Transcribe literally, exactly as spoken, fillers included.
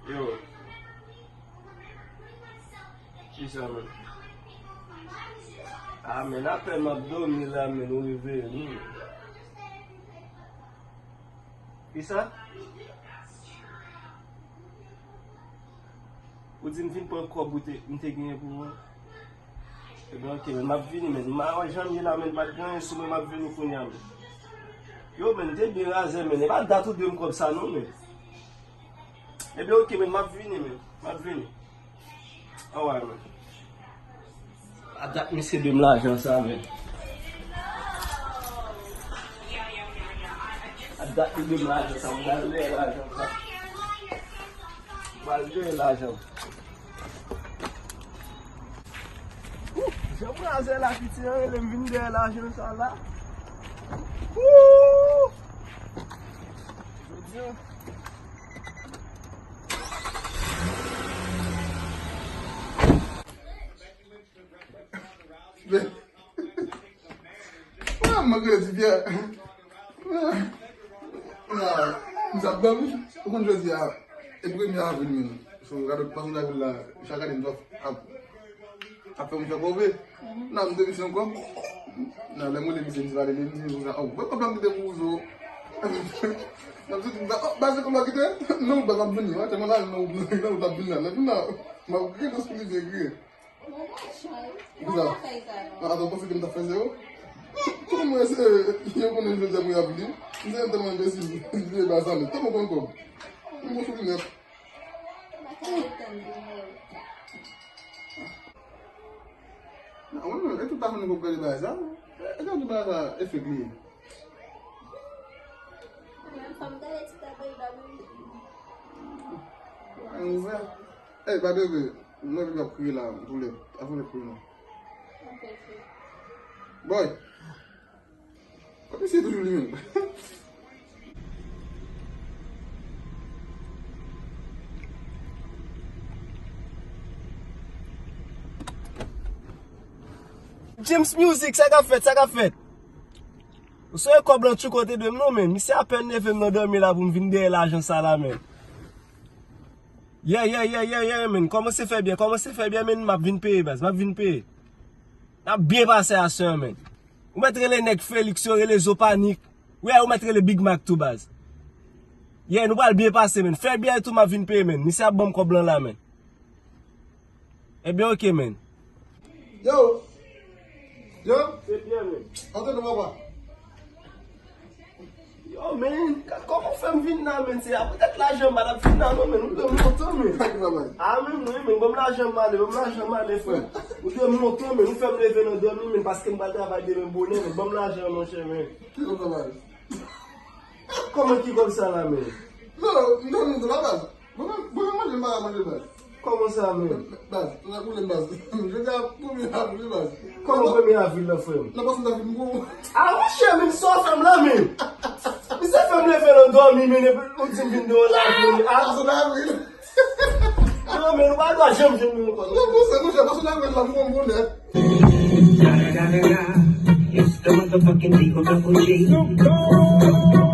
Yo. Kisa, men? Ah, men, apèn m ap dòmi la, men, ou reveye m, wi. Kisa? Ou di m vin pran kòb ou te, m te genyen pou mwen. Ebyen, oke, men m ap vini, men. M pa wè jan m ye la, men, m pa t gen anyen sou mwen, m ap vini kounye a, men. Yo, men, m te byen razè, men. E pa dat ou dwe m kòb sa, non, men. Ebyen, oke, men, m ap vini, men. M ap vini. Alright, men. A dat misye dwe m lajan sa, men. A dat li dwe m lajan sa, m pral dèyè lajan sa. M pral dèyè lajan. Wouh, jan m razè la, piti an rele m vin dèyè lajan sa la. Wouh! Jodi an. Ah, m manke de ti pyè. Ah, m sa blan, wi. Ou konn jodi a, e premye avril menm. So, gade panse nan vil la, chak ane m ap, ap, ap fè m fè kòve. Nan, m te misye ankò. Nan, lè m rele misye, misye pa rele, m di, "Ou sa, oh, mwen konprann m te pou zo." Nan, misye di, "Oh, ba, se konba ki te?" Non, ba, m ap vini, wi, tèlman la, nan, nan, nan, m ap vini la, lè vin la, m ap kriye, nan, sou li, kriye. Kisa? Ah, atò, panse ke m ta fè zero? Kòman se yo konnen jodi a pou y ap li? M se yon tèlman enbesil, m bliye ba sa, men tèlman konn kòb. M bon sou linèt. Nan, mwen menm, e tout pa konn kòb gade bagay sa. E, e tout bagay sa, e fake li ye. Mwen menm, fò m gade ti tabay la, wi. An ouvè. Ey, pa de vre. Mwen vin ap kriye la, m tou lèd. Avan lèd pou nou. Boy! Kot misye toujou li menm? James Music, sa k ap fèt, sa k ap fèt? Ou sonje kòb lan tchouko te dwe m non, men. Misye apèn leve m nan dòmi la pou m vin dèyè lajan sa la, men. Yeah, yeah, yeah, yeah, yeah, men. Kòmanse fè byen, kòmanse fè byen, men. M ap vin peye, baz. M ap vin peye. N ap byen pase aswè, men. Ou mèt rele nèg Felix yo, rele Zo Panik. Wi, ou mèt rele Big Mac tou, baz. Yeah, nou pral byen pase, men. Fè byen tou, m ap vin peye, men. Misye ap ban m kòb lan la, men. Ebyen, oke, men. Yo! Yo! Se byen, men. Antre non, papa. Yo, men, gad kòman w fè m vin la, men. Se apre tèt lajan m pa t ap vin la, non, men. Ou dwe m lontan, men. Sa ki papa? Ah, men, wi, men, ban m lajan m ale, ban m lajan m ale, frè. Ou dwe m lontan, men. Ou fè m leve nan dòmi, men, paske m pral travay demen bonè, men. Ban m lajan, monchè, men. Ki konn travay? Kòman ki kòb sa la, men? Non, non, non, non, la baz. Bon, bon, manje, m pa ka manje, baz. Kòman sa, men? Baz, la koule, baz. Jodi a, premye avril, baz. Kòman premye avril la, frè m? Nan pase nan vin gwo. Ah, monchè, men sa w fè m la, men. Misye fè m leve nan dòmi, men, epi ou di m vin deyò la, men. Ah, pase nan avril. Non, men, nou pa dwa janm jwenn nou ankò. Non, monchè, monchè, pase nan avril la, m konn bonè. It's the motherfucking Eagle Double G.